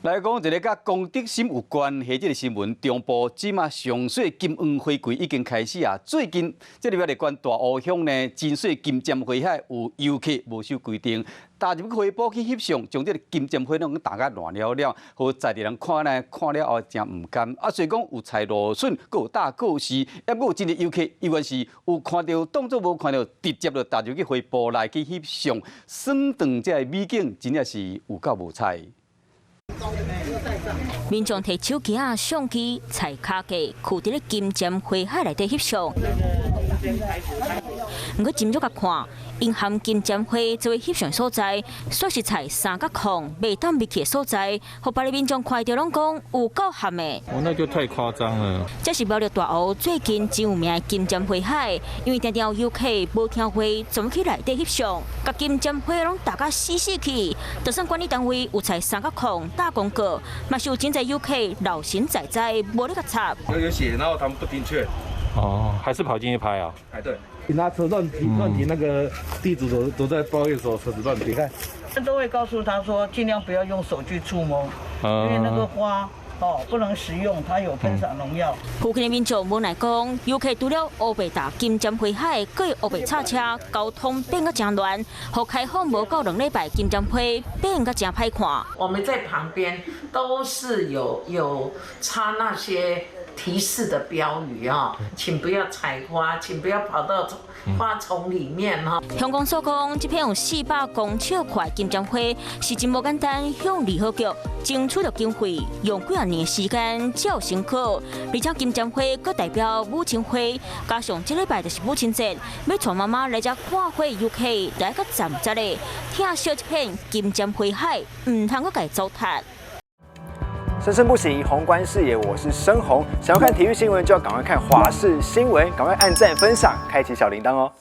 來講一個佮公德心有關係這个新聞，中部這馬上媠金黃花季已經開始啊。最近這个苗栗縣大湖鄉呢，真媠金針花海有遊客無守規定，踏入花圃去翕相，將這个金針花攏踏甲爛了了，予在地人看呢，看了後誠毋甘。啊，雖講有採蘆筍，閣有打告示，猶閣有真濟遊客，猶原是有看著當作無看著，直接就踏入去花圃內去翕相，損斷這个美景，真正是有夠無彩。民眾提手機仔、相機、菜跤架，囥佇咧金針花海內底翕相。毋過斟酌共看，𪜶含金針花做翕相所在，煞是採三角控袂當入去的所在，予別个民眾看著攏講有夠譀的。哦，那就太誇張了。這是苗栗大湖最近真有名的金針花海，因為定定有遊客無聽話，鑽去內底翕相，共金針花攏踏甲死死去。就算管理單位有採三角控打廣告，嘛是有真濟遊客老神在在，無咧共插。有寫，然後他們不聽勸。哦，還是跑進去拍啊？哎，對。拿車亂停亂停，那個地主都在抱怨說車子亂停。看，都會告訴他說，盡量不要用手去觸摸，因為那個花哦不能食用，它有噴灑農藥。附近的民眾無奈講，遊客除了烏白踏金針花海，閣會烏白插車，交通變甲誠亂，予開放無夠2禮拜金針花變甲誠歹看。我們在旁邊都是有插那些提示的標語啊，請不要採花，請不要跑到花叢裡面哈。鄉公所講，這片有400公尺寬金針花是真無簡單，向林業局爭取著經費，用幾仔年時間才有成果。而且金針花閣代表母親花，加上這禮拜就是母親節，欲帶媽媽來遮看花遊客來較站站的，疼惜這片金針花海，毋通閣共糟蹋。生生不息，宏觀視野，我是申宏。想要看體育新聞，就要趕快看華視新聞，趕快按讚、分享，開啟小鈴鐺哦。